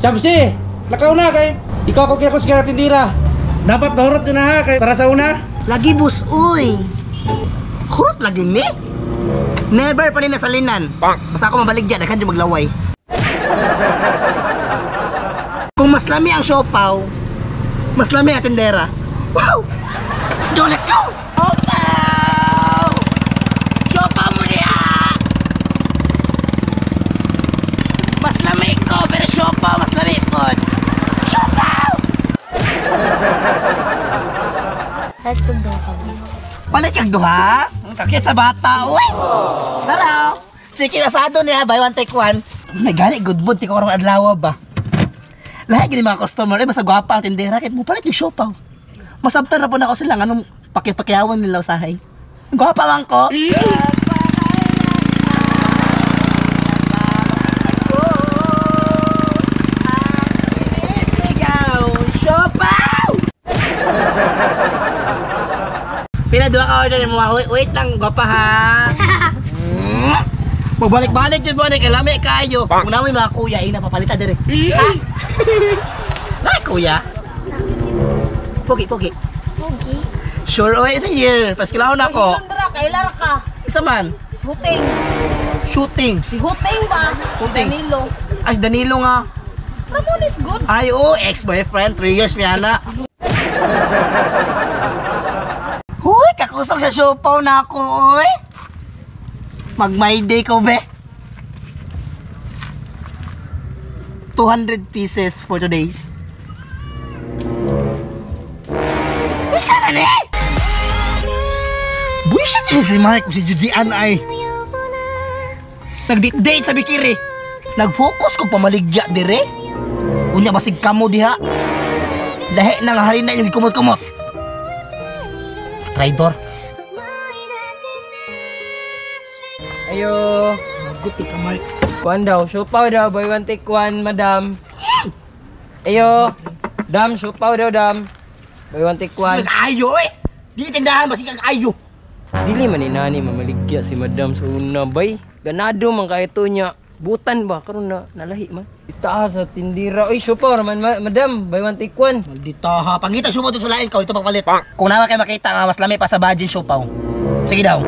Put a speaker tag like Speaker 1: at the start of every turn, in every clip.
Speaker 1: Samsi, lakaw na kay ikaw ko kaya ko sa tindira. Dapat nahurot yun na ha kay para sa una.
Speaker 2: Lagi bus, uy. Hurot lagi ni. Never pa ni nasalinan. Basta ako mabalik dyan, daghan yung maglaway. Kung mas lami ang siopaw, mas lami ang tindera. Wow! Let's go, let's go! Siopaw! Siopaw mo niya! Mas lami ko, pero siopaw, mas lami po. Siopaw! Palit kag duha? Kakit sa bata, uy! Tara! Chicken asado niya, buy one take one. May gani, good mood, di ko karong adlaw ba? Lahi gini mga customer, eh, basta gwapa ang tindera, kaya mupalit yung siopaw. Masabtan na po na ako sila, anong pakipakiyawan nila usahay. Gwapa man ko! Sigaw, siopaw! Pila duha ka order mo, wait, wait lang, gwapa ha. Magbalik-balik jud mo ni kay lami kaayo. Kung namoy mga kuya, ina papalitan dire. Ha? Ay, kuya. Pogi, pogi.
Speaker 3: Pogi.
Speaker 2: Sure, oy, isa year. Paskilahon ako.
Speaker 3: Hilom dira kay lara ka.
Speaker 2: Isa man.
Speaker 3: Shooting.
Speaker 2: Shooting.
Speaker 3: Si Huting ba?
Speaker 2: Huting.
Speaker 3: Si Danilo.
Speaker 2: Ay, Danilo nga.
Speaker 3: Ramon is good.
Speaker 2: Ay, oh, ex-boyfriend, 3 years mi ana. Huy, kakusog sa siopaw na ako, oy. Mag my day ko, be. 200 pieces for 2 days. Isa na ni! Buwisit niya si Mark kung si Judy Ann ay. Nag-date sa Bikiri. Nag-focus kong pamaligya dire. Unya basig kamo diha. Lahi na nga harina yung kumot-kumot. Traidor.
Speaker 4: Ayo.
Speaker 2: Maguti ka, Mark.
Speaker 4: Kuan daw, siopaw daw, buy one take one, madam. Ayo. Dam, siopaw daw, dam. Buy one take one.
Speaker 2: Nag-ayo eh! Di tindahan, basig kag ayo.
Speaker 4: Dili man ni nani mamaligya si madam sa una, bay. Ganado man kay ito niya. Butan ba karon na nalahi man. Itaas sa tindira. Oy, siopaw raman, madam, buy one take one.
Speaker 2: Maldita ha. Pangita siopaw dito sa lain ka, ito pagpalit. Kung naman kayo makita nga mas lami pa sa bajin siopaw. Sige daw.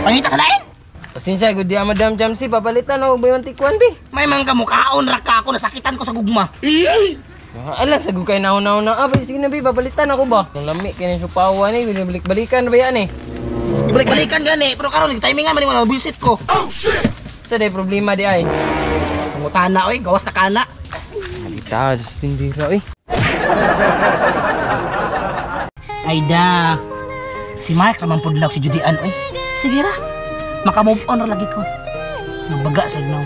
Speaker 2: Pangita sa lain.
Speaker 4: Pasensya gud di madam Jamsi, papalitan og buy one take one be.
Speaker 2: May mga kamukhaon ra ka ako, nasakitan ko sa gugma.
Speaker 4: Ah, ala sa gud kay nauna-una. Ah, bay, sige na be, papalitan ako ba. Kung lami kay ni siopawan ni, balik-balikan ba yan eh.
Speaker 2: Ibalik-balikan gani, pero karon timingan man yung mga buisit ko.
Speaker 4: Sa day problema di ay.
Speaker 2: Pangutana oy, gawas na kana.
Speaker 4: Itaas sa tindira oy.
Speaker 2: Ayda. Si Mark naman pudlaw si Judy Ann oy. Sige ra. Maka-move on ra lagi ko. Nabaga sa gnaw.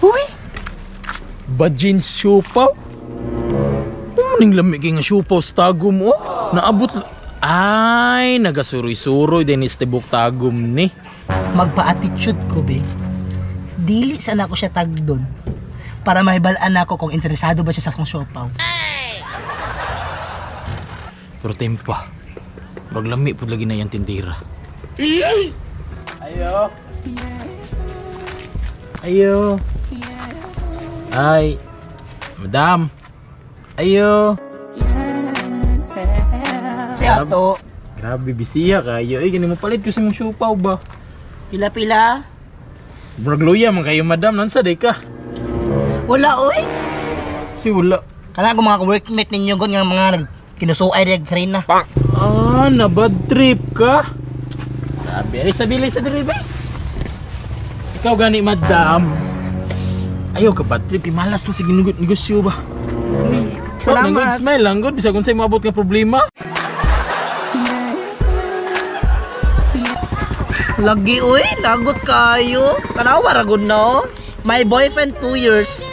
Speaker 2: Uy!
Speaker 5: Bajin siopaw? Ning lamig nga siopaw sa tagum oh. Naabot ay nagasuroy-suroy din is tibok tagum ni.
Speaker 2: Magpa-attitude ko be. Dili sana ako siya tag doon. Para mahibalaan ako kung interesado ba siya sa akong siopaw.
Speaker 5: Pero tempa. Murag lami pud lagi na yang tindira. Ayo. Ayo. Ay. Madam. Ayo.
Speaker 2: Si ato,
Speaker 5: Grabe bisiya kayo. Ay gani mo palit ko sa imong siopaw ba.
Speaker 2: pila-pila.
Speaker 5: Murag luya man kayo madam, nansa day ka.
Speaker 2: Wala oy.
Speaker 5: Si wala.
Speaker 2: Kana akong mga workmate ninyo gon nga mga nagkinusuay reg harina.
Speaker 5: Ah, na bad trip ka. Grabe, ay sa bilis sa diri ba. Ikaw gani madam. Ayaw ka bad trip, malas na sige negosyo ba.
Speaker 2: Salamat.
Speaker 5: Good smile lang good bisag unsay moabot nga problema.
Speaker 2: Lagi oy, lagot kayo. Tanawa ra gud no. My boyfriend 2 years.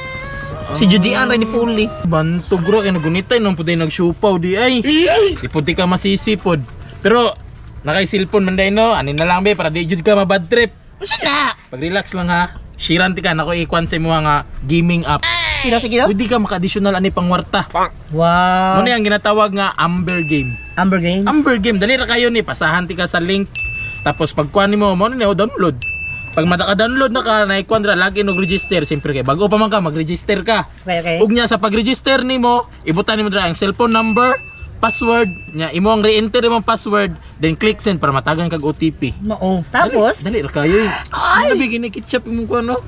Speaker 2: Si Judy Ann ra ni Puli.
Speaker 5: Bantog ra kay nagunitay nang puday nagsiupaw di ay. Sipod di ka masisipod. Pero nakay cellphone man day no, ani na lang be para di jud ka mabad trip.
Speaker 2: Unsa na?
Speaker 5: Pag-relax lang ha. Shiran ti ka nako ikuan sa imo nga gaming app.
Speaker 2: Sige, sige.
Speaker 5: Pwede ka maka-additional ani pangwarta.
Speaker 2: Wow.
Speaker 5: Mo ni ang ginatawag nga Amber Game.
Speaker 2: Amber Games.
Speaker 5: Amber Game, dali ra kayo ni, pasahan ti ka sa link. Tapos pagkuan nimo, mo ni download. Pag maka-download na ka, naikuan ra lagi og register, siyempre kay bago pa man ka mag-register ka.
Speaker 2: Okay, okay.
Speaker 5: Ug nya sa pag-register nimo, ibutan nimo dira ang cellphone number, password, nya imo ang re-enter imong password, then click send para matagan kag OTP.
Speaker 2: Mao. Tapos,
Speaker 5: dali, dali ra kayo. Ay, nabi gini ketchup imong kuan no.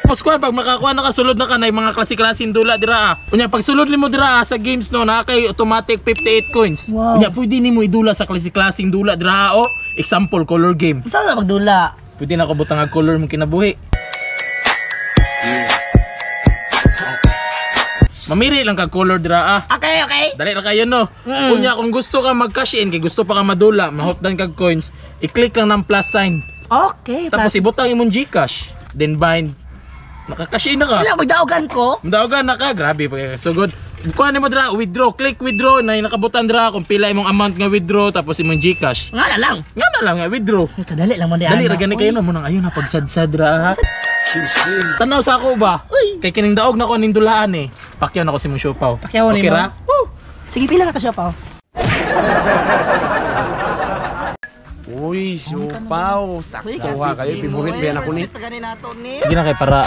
Speaker 5: Tapos kuan pag makakuha na ka sulod na ka na mga klase-klaseng dula dira. Ah. Unya pag sulod nimo dira ah, sa games no naa kay automatic 58 coins.
Speaker 2: Wow.
Speaker 5: Unya pwede nimo idula sa klase-klaseng dula dira ah, oh. Example color game.
Speaker 2: saan na pagdula?
Speaker 5: Pwede na ko butang ang color mong kinabuhi. Mamiri lang kag color dira ah.
Speaker 2: Okay, okay.
Speaker 5: Dali ra kayo no. Unya kung gusto ka mag-cash in kay gusto pa ka madula, mahopdan kag coins, i-click lang ng plus sign.
Speaker 2: Okay.
Speaker 5: Tapos ibutang imong GCash, then bind. Naka-cash in na ka.
Speaker 2: Wala, magdaogan ko.
Speaker 5: Madaogan na ka, grabe pa sugod. Kuha nimo dira withdraw, click withdraw na nakabutan dira kung pila imong amount nga withdraw tapos imong GCash.
Speaker 2: Nga na lang.
Speaker 5: Nga na lang nga withdraw.
Speaker 2: Ay, kadali lang mo di
Speaker 5: Dali
Speaker 2: ana.
Speaker 5: ra gani kayo no mo nang ayon na pagsadsad ra ha. Tanaw sa ako ba?
Speaker 2: Uy.
Speaker 5: Kay kining daog na ko ning dulaan eh. Pakyaw na ko si mong siopaw.
Speaker 2: Pakyaw
Speaker 5: okay
Speaker 2: nimo.
Speaker 5: ra? Woo!
Speaker 2: Sige, pila ka ka siya pa.
Speaker 6: Uy, siopaw. Sakto ha kayo. Favorite ba yan ako ni?
Speaker 5: Sige na kay para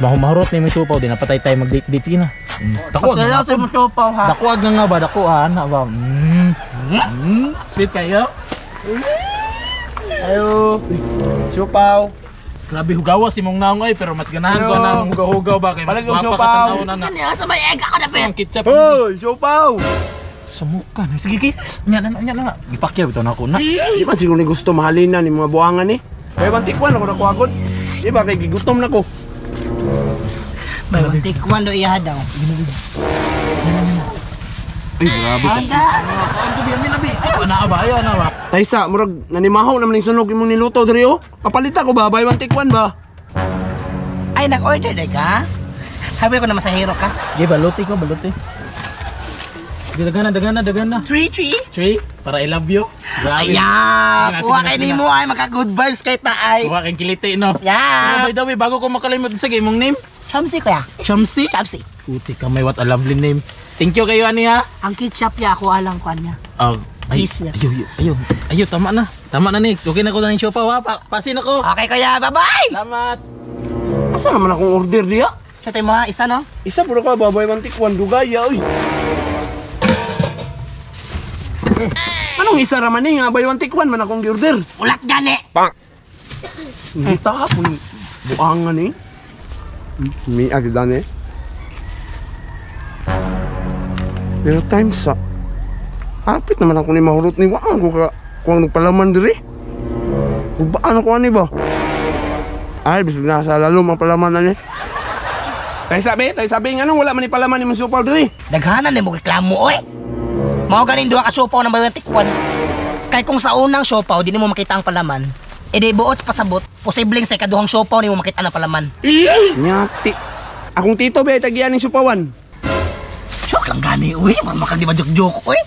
Speaker 5: mahumahurot na imong siopaw di napatay tayo mag date date sige na. Dako
Speaker 2: Kailangan sa imong siopaw ha.
Speaker 5: Dako nga nga ba dako ha na ba. Sweet kayo.
Speaker 6: Ayo. Siopaw.
Speaker 5: Grabe hugawa si mong naong ay pero mas ganahan ko na ang hugaw-hugaw ba kay mas
Speaker 6: Balik yung
Speaker 5: gwapa ka
Speaker 6: siopaw.
Speaker 5: tan-aw na na.
Speaker 2: Ano yan? Sa may egg ako na
Speaker 5: Ang ketchup.
Speaker 6: Hoy, siopaw.
Speaker 5: Sumuka na. Sige kay. Nya na nya na. Gipakyaw bitaw na ako na.
Speaker 6: Di ba siguro ni gusto mahalin na ni mga buangan ni? Kaya bang tikwan ako nakuha ko. Di ba kay gigutom na ko.
Speaker 2: May one take one do iya daw.
Speaker 5: Ay grabe kasi. Kaon ko biya mi Ayo na ba ayo na ba.
Speaker 6: Taysa, murag nanimaho naman ning sunog imong niluto diri oh. Kapalita ko ba buy one take one ba?
Speaker 2: Ay, nag-order na ka? Habi ko na masahero ka.
Speaker 5: Sige baluti ko baluti. Sige dagana dagana dagana.
Speaker 2: 3-3.
Speaker 5: Three para I love you. Grabe.
Speaker 2: Ayan!
Speaker 5: Sige na, sige
Speaker 2: Kuha
Speaker 5: na,
Speaker 2: kay
Speaker 5: sige na.
Speaker 2: nimo ay maka-good vibes kay taay.
Speaker 5: Kuha kang kiliti no.
Speaker 2: Yeah.
Speaker 5: Oh, by the way, bago ko makalimot sige imong name?
Speaker 2: Chamsi kuya.
Speaker 5: Chamsi.
Speaker 2: Chamsi.
Speaker 5: Puti ka may what a lovely name. Thank you kayo ani ha.
Speaker 2: Ang ketchup ya ako alang kuan niya.
Speaker 5: Oh, ay,
Speaker 2: Kiss niya.
Speaker 5: ayo, ayo, ayo, ayo, tama na. Tama na, Nick. Okay na ko na yung siopaw, ha? Pasin ako.
Speaker 2: Okay kuya, bye-bye!
Speaker 5: Salamat.
Speaker 6: Asa naman akong order diya?
Speaker 2: Sa tayo mga isa no?
Speaker 6: Isa puro ka ba buy one take one dugaya oy. Anong isa raman ni nga buy one take one man akong gi-order?
Speaker 2: Ulat gani!
Speaker 6: Hindi ta po buangan eh. Mi agdan eh. Pero time sa hapit naman ako ni mahurot ni waan ko ka kuang nagpalaman diri. Baan ako ani ba? Ay, bisag nasa lalom ang palaman ani. Tay sabi nga nung wala man ni palaman ni Mong diri.
Speaker 2: Daghanan ni mo reklamo oy. Mao ganing duha ka siopaw ng buy one take one. Kay kung sa unang siopaw di nimo makita ang palaman, edi buot pasabot, posibleng sa ikaduhang siopaw nimo makita ang palaman.
Speaker 6: Nyati. Akong tito ba tagian ning supawan.
Speaker 2: Joke lang gani uy, para makag di ba joke-joke uy.